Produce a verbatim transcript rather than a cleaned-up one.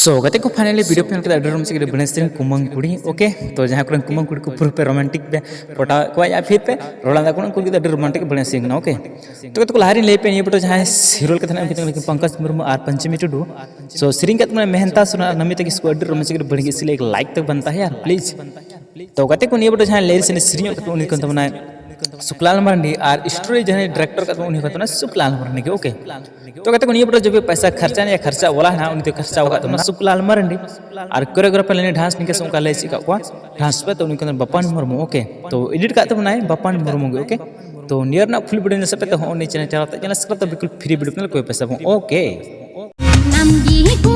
ᱛᱚ ᱜᱟᱛᱮ ᱠᱚ, finally video ᱯᱮ ᱧᱮᱞ ᱠᱮᱫᱟ, ᱟᱹᱰᱤ ᱨᱚᱢᱚᱡᱽ ᱜᱮ ᱵᱮᱲᱮ ᱥᱮᱨᱮᱧ ᱠᱩᱢᱟᱹᱝ ᱠᱩᱲᱤ᱾ Okay, ᱛᱚ ᱡᱟᱦᱟᱸ ᱠᱚᱨᱮᱱ ᱠᱩᱢᱟᱹᱝ ᱠᱩᱲᱤ ᱠᱚ ᱯᱩᱨᱟᱹ ᱯᱮ romantic ᱯᱮ ᱯᱚᱴᱟᱣ ᱠᱚᱣᱟ ᱭᱟ ᱯᱷᱤᱨ ᱯᱮ ᱨᱚᱲ ᱞᱟᱸᱫᱟ ᱠᱚ, ᱩᱱᱠᱩ ᱞᱟᱹᱜᱤᱫ ᱫᱚ ᱟᱹᱰᱤ romantic ᱵᱮᱲᱮ ᱥᱮᱨᱮᱧ ᱠᱟᱱᱟ᱾ Okay, ᱛᱚ ᱜᱟᱛᱮ ᱠᱚ, ᱞᱟᱦᱟ ᱨᱮᱧ ᱞᱟᱹᱭ ᱯᱮ, ᱱᱤᱭᱟᱹ ᱯᱚᱴᱚ ᱡᱟᱦᱟᱸᱭ serial ᱠᱟᱛᱷᱟ ᱱᱟᱜ ᱯᱚᱝᱠᱚᱡᱽ ᱢᱩᱨᱢᱩ ᱟᱨ ᱯᱚᱧᱪᱚᱢᱤ ᱴᱩᱰᱩ, so ᱥᱮᱨᱮᱧ ᱠᱟᱛᱮ ᱢᱟᱱᱮ ᱢᱮᱦᱮᱱᱛᱟ ᱥᱚᱱᱟ ᱟᱨ ᱱᱟᱢᱤᱛᱟ ᱠᱤᱥᱠᱩ ᱟᱹᱰᱤ ᱨᱚᱢᱚᱡᱽ ᱜᱮ ᱵᱟᱹᱲᱤᱡ ᱜᱮ ᱥᱤᱞᱟᱹᱭ ᱞᱟᱭᱤᱠ ᱛᱮ ᱵᱟᱱᱛᱟ ᱦᱮ ᱭᱟᱨ ᱯᱞᱤᱡ᱾ ᱛᱚ ᱜᱟᱛᱮ ᱠᱚ, ᱱᱤᱭᱟᱹ ᱯᱚᱴᱚ ᱡᱟᱦᱟᱸᱭ ᱞᱟᱹᱭ ᱥᱮᱨᱮᱧ ᱥᱮᱨᱮᱧᱚᱜ ᱠᱟᱛᱮ ᱩᱱᱤ ᱠᱟᱱ ᱛᱟᱵᱚᱱᱟᱭ ᱥᱩᱠᱞᱟᱞ ᱢᱟᱨᱟᱱᱰᱤ ᱟᱨ story ᱡᱟᱦᱟᱸᱭ director ᱠᱟᱛᱮ ᱩᱱᱤ ᱠᱟᱱ ᱛᱟᱵᱚᱱᱟ ᱥᱩᱠᱞᱟᱞ ᱢᱟᱨᱟᱱᱰᱤ ᱜᱮ᱾ Okay, ᱛᱚ ᱜᱟᱛᱮ ᱠᱚ, ᱱᱤᱭᱟᱹ ᱯᱚᱴᱚ ᱡᱚᱵᱮ ᱯᱚᱭᱥᱟ ᱠᱷᱟᱨᱪᱟ ᱱᱤᱭᱟ ᱠᱷᱟᱨᱪᱟ ᱣᱟᱞᱟ ᱦᱮᱱᱟᱜ, ᱩᱱᱤ ᱫᱚ ᱠᱷᱟᱨᱪᱟ ᱟᱠᱟᱫ ᱛᱟᱵᱚᱱᱟ ᱥᱩᱠᱞᱟᱞ ᱢᱟᱨᱟᱱᱰᱤ ᱟᱨ choreographer ᱞᱮᱱᱤ dance ᱱᱤᱝᱠᱟ ᱥᱮ ᱚᱱᱠᱟ ᱞᱟᱹᱭ ᱪᱮᱫ ᱠᱟᱜ ᱠᱚᱣᱟ dance ᱯᱮ, ᱛᱚ ᱩᱱᱤ ᱠᱟᱱ ᱵᱟᱯᱟᱱ ᱢᱩᱨᱢᱩ᱾ Okay, ᱛᱚ edit ᱠᱟᱜ ᱛᱟᱵᱚᱱᱟᱭ ᱵᱟᱯᱟᱱ ᱢᱩᱨᱢᱩ ᱜᱮ᱾ Okay, ᱛᱚ ᱱᱤᱭᱟᱹ ᱨᱮᱱᱟᱜ full video ᱧᱮᱞ ᱥᱮᱫ ᱯᱮ, ᱛᱚ ᱦᱚᱸ ᱩᱱᱤ channel ᱪᱟᱞᱟᱣ ᱛᱮ channel subscribe ᱛᱚ ᱵᱤᱞᱠᱩᱞ free video ᱠᱟᱱᱟ, ᱠᱚᱭ ᱯᱚᱭᱥᱟ ᱵᱟᱝ᱾ Okay, ᱟᱢ ᱜᱮ ᱠᱚ